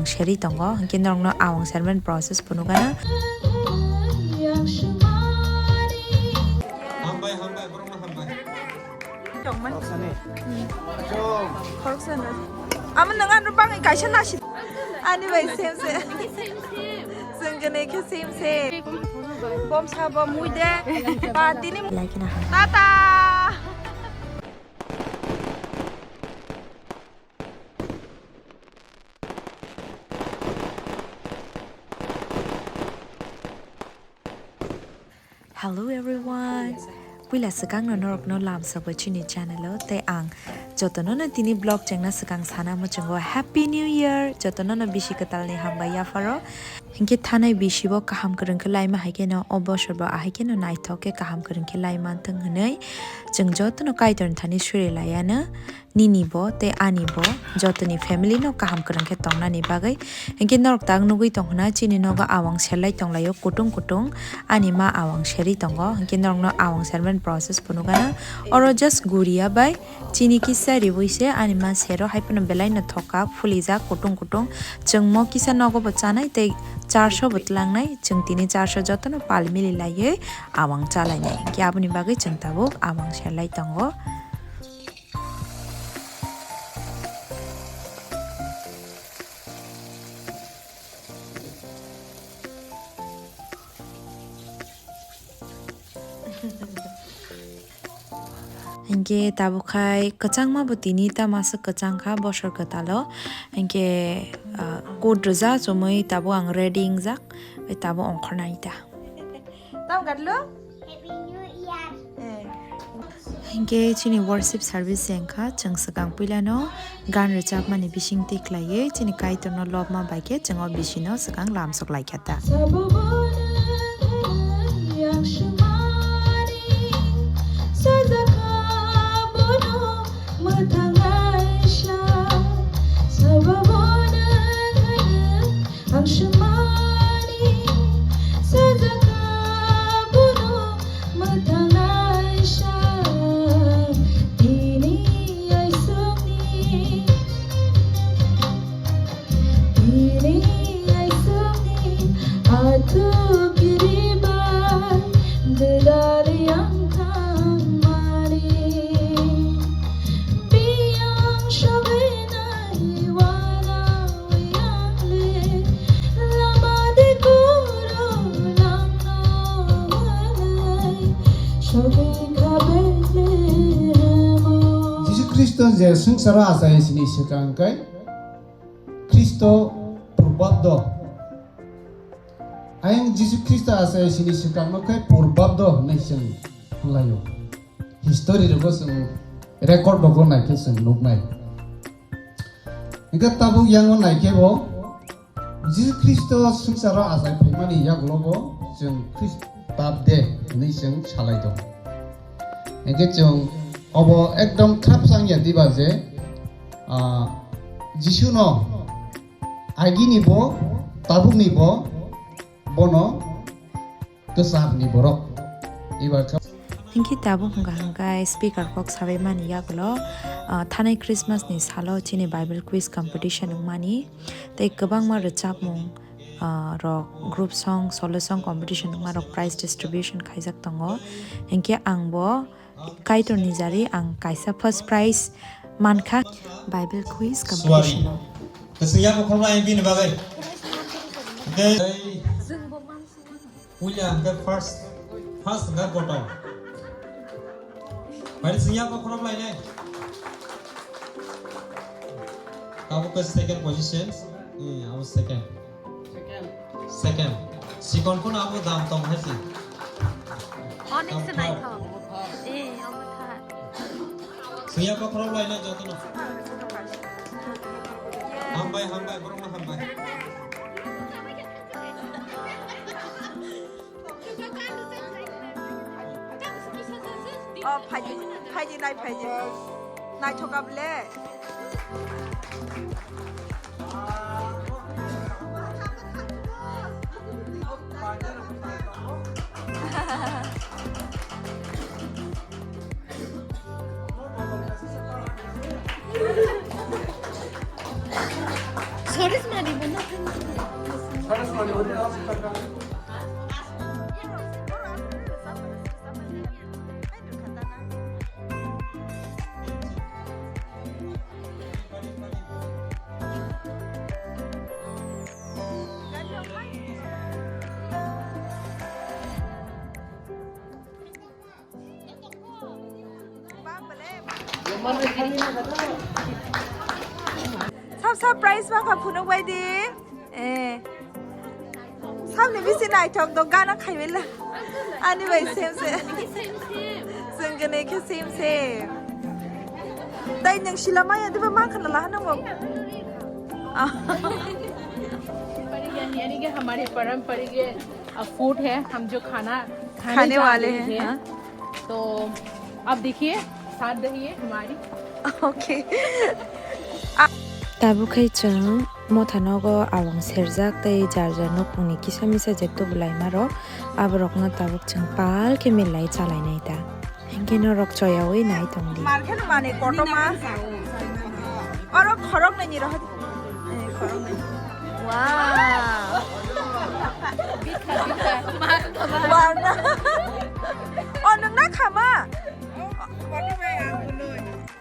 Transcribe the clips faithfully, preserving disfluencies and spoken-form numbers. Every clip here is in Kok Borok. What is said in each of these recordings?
Serwi tongo, hinkhe norokno awang sermani process phunukgana. Hambai, hambai, borokno hambai. Amo nwng ano bangwi kaisa nasi. Ani bai same se. Chwng gwnwi khe same se. Bom sa bom mui de. Ba tini. Tata. Hello everyone. Puila swkangno norokno lamsokbai chini channel-o, tei ang jotonono tini vlog chengna swkang sana muchungo Happy New Year, jotonono bisi kwtalni hambai yapharo. Hinkhe thanai bisibo kaham kwrwng khe laima hai kheno o bosorbo ahai kheno naithok khe kaham kwrwng khe lai manthwng hwnwi chwng jotono Kaitorni thani suri laiano. Nini bo tei ani bo jotoni family no kaham kwrwng khe tongnani bagwi. Hinkhe norok tak nugwi tong hwna chini nogo awang serlai tonglaio kutung kutung ani ma awang serwi tongo. Hinkhe norokno awang sermani process phunukgana oro just guria bai chini kisa riwi se ani ma sero hai phano belai no thoka phulijak kutung kutung. Chwng mo kisa nogo bo chanai tei charso bo tlangnai, chwng tini charso jotono pal mili laiwi awang chalainai. Hinkhe aboni bagwi chwng tabuk awang serlai tongo. Hinkhe tabuk khai kwchangma bo tini ta maswk kwchang kha bosor kwtalo. Hinkhe, ah, coat rwja chumui tabuk ang ready wngjak, tabuk ongkhornai ta. Tamo gadlo? Happy New Year. Eh. Hinkhe chini worship service se wngkha, chwng swkang puilano gan rwchapmani bising twi khlaiwi chini Kaitorno lobma bai khe chwng o bisino swkang lamsok lai kha ta. Ang swmani sajak abono mwthang laisa tini aisukni, tini aisukni athuk kiribai gwdalwi ang thangmani. Biyang sogwi nai wana wiyang le, lama de kuro langno wanai, sogwi kha Bethlehemo. Jisu Khristo je swngcharo achai sini swkang khe Khristo purbabdo. Ayang Jisu Khristo achai sini swkangno khe purbabdo hwnwi chwng hwnlaio. History rogo chwng record rogo naikhe chwng nuknai. Hinkhe tabuk yango naikhe bo Jisu Khristo swngcharo achai phaimani yagulo bo chwng Khristobde hwnwi chwng salai tongo. Hinkhe chwng obo ekdom khrap changya diba je, ah, Jisuno agini bo tabukni bo bono kwcharni borok. Ibar kha. Hinkhe tabuk hwnkha hwnkhe speaker kok sabai mani yagulo, ah, thanai Christmas ni salo chini Bible quiz competition wngmani tei kwbangma rwchapmung, ah, rok group song, solo song competition wngma rok prize distribution khaijak tongo. Hinkhe ang bo Kaitorni jari ang kaisa first prize mankha Bible quiz competition o. Swari. Kwchwngya bokhorok lai bini bagwi. Hwnkhe puila hwnkhe first, first hwnkhe Gotom. Bai swngya bokhorok lainai. Tabuk khe second position. Eh, abo second. Second. Sikon phano abo dam tong hai se. Onek se naithok. Eh, obo tha. Swngya bokhorok lainai jotono. Hambai, hambai, borokno hambai. Oh, phaidi, phaidi nai phaidi. Naithoka ble. Sorry, mani. Sab surprise ma kha phunuk bai di. Eh. Sabni bisi naithok do gana khaiwila. Ani bai same se. Same, same. Chwng kene khe same same. Tai nang sila maya diba ma khana la hanang bo. Ah. यानी कि हमारी पारंपरिक, अ, फूड है, हम जो खाना खाने खाने जा वाले रहे हैं, हैं। हाँ। तो आप देखिए, साथ रहिए हमारी। Okay. Tabuk khai chwng motha nogo awang serjak tei jar jar nokmungni kisa misa je tubulaima rok, aborokno tabuk chwng pal khe milai chalainai ta. Hinkhe norok choyaui nai tong di. Mar kheno mani kotorma. Oro khoroknwi ni rohor. Eh, khoroknwi. Wow. Wow, na. Oh, nwng na khama?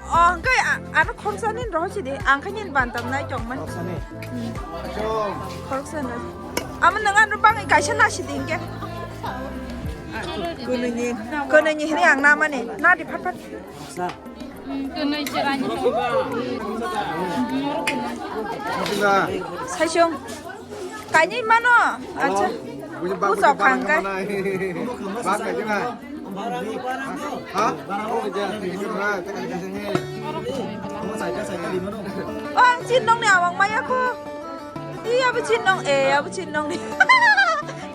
Oh, hwnkhe a-, ano khoroksa nini rohor sidi. Ang khe nini bantam nai tongmani. Khoroksa ni. Hmm. Chong. Khoroksa no. Amo nwng ano bangwi kaisa nasi di hinkhe. Kwnwi ni. Kwnwi ni hwnwi ang namani. Nadi phat phat. Sa. Kwnwi cherani. Saisung. Kainwi mano. Acha. Puso khangka. Ha? Oh, ang chin nong ni awang maya ko. Iya, abo chin nong, eh, abo chin nong ni.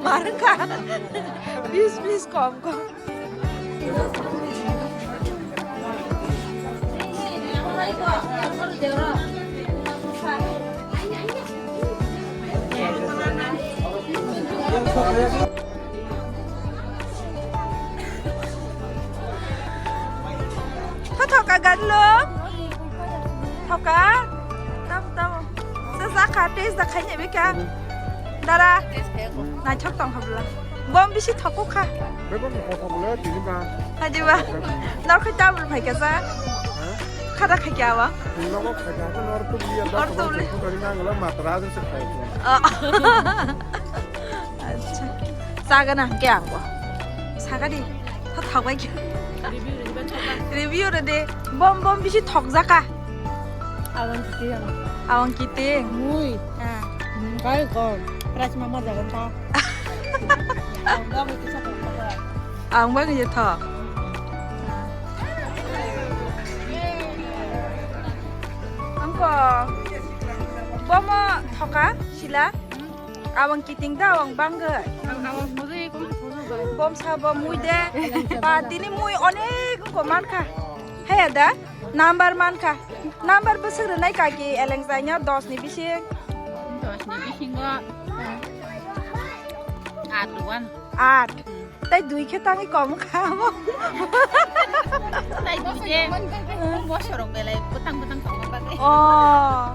Marka. Bis, bis, kom, kom. Tho thoka ganlo. Thoka. Tamo, tamo. Sa sa kha, taste da khaini bika. Dara. Naithok tong habla. Bom bisi thokuk kha. Bebak ni kothok le tini ba. Hadi ba. Nor khai tabul phai ka sa. Khada khai kya ba? Nogo khai ka nor tu biya. Or tu le. Dari nang la matra se khai. Ah. Acha. Sagana hwnkhe angbo. Sagadi. Tha thokbai khe. Review rwdi. Bom bom bisi thokjaka. Awang kiting. Awang kiting. Mui. Ha. Kai ko. Price mama jagan ta. Awang ba mui kisa thok thok. Awang ba ngi thok. Angko. Bomo thoka sila. Awang kiting da, awang bangwi. Ang awang bujui, kung fu bujui. Bom sa bom mui de. Ba, tini mui onek ko mankha. Haya da, number mankha. Number bwswk rwnai kaki eleng jaino dos ni bising. Dos ni bisingo. At one. At. Tai dui khe tangwi kom kha amo. Tai dui je. Mosorok belai bwtang bwtang tongma bagwi. Oh.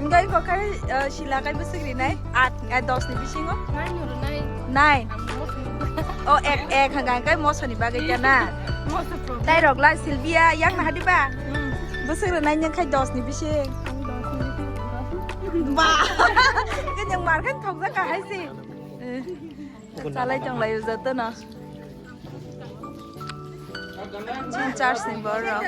Ngai ko kai, eh, sila kai bwswk rinai? At, eh, dos ni bisingo? Nine rwnai. Nine. Ang moso. Oh, ek, ek hanga kai moso ni bagwi kena. Moso problem. Tai rok la Silvia yang na hadi ba? Hmm. Bwswk rinai nang khai dos ni bising. Ang dos ni bising. Ba. Kanyang mar khan thok jaka hai si. Eh. Chalai tong lai joto no. Chin charge ni borok.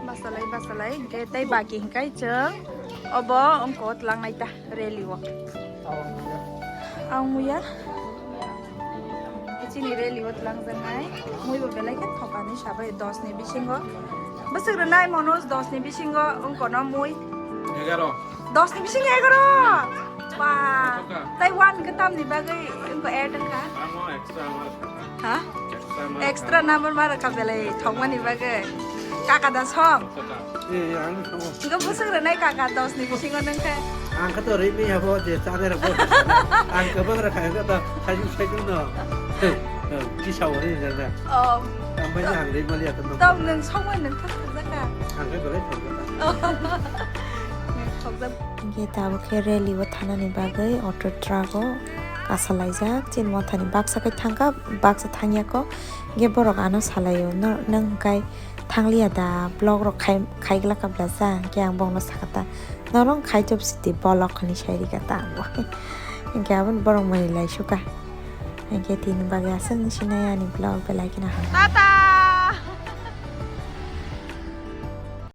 Basalai, basalai, hingke tei baki hingkai chwng obo wngko tlangnai ta rally o. Ang muya. Chini rally o twlangjaknai. Mui bo belai khe thokani sabai dos ni bisingo. Bwswk rwnai Manoj dos ni bisingo wngkono mui. Egaro. Dos ni bisingo egaro. Ba. Thokha. Tai one khe tamni bagwi wngko add wngkha. Amo extra amar thokha. Ha? Extra amar. Extra number ma rwkha belai thokmani bagwi. Kaka da song. Thokha. Eh, ang thokha. Hingke bwswk rwnai kaka dos ni bisingo nang khe. Ang khe to rimi ya bo je chade rok bo. Ang kwbang rok kha to thajin sai dun no. Kisa wari na na. Oh. Ang bai ang rimi ya to. Tong nang song bai nang thok thok jaka. Ang khe belai thok jaka. Oh. Hwnkhe tabuk khe rally o thanani bagwi auto truck o kasalaijak, chini mothani baksa khe thangkha, baksa thangyakho. Hwnkhe borok ano salaio, "Nw-, nwng hwnkhe thangliya da, vlog rok khai, khaiglak kabla cha?" Hwnkhe ang bongno sakha ta, "Norok khai chop sidi bolok," hwnwi sairika ta ang bo. Hwnkhe aboni borok mwnwi laisuka. Hwnkhe tini bagwi aswk wngsinai ani vlog belai kheno hamya.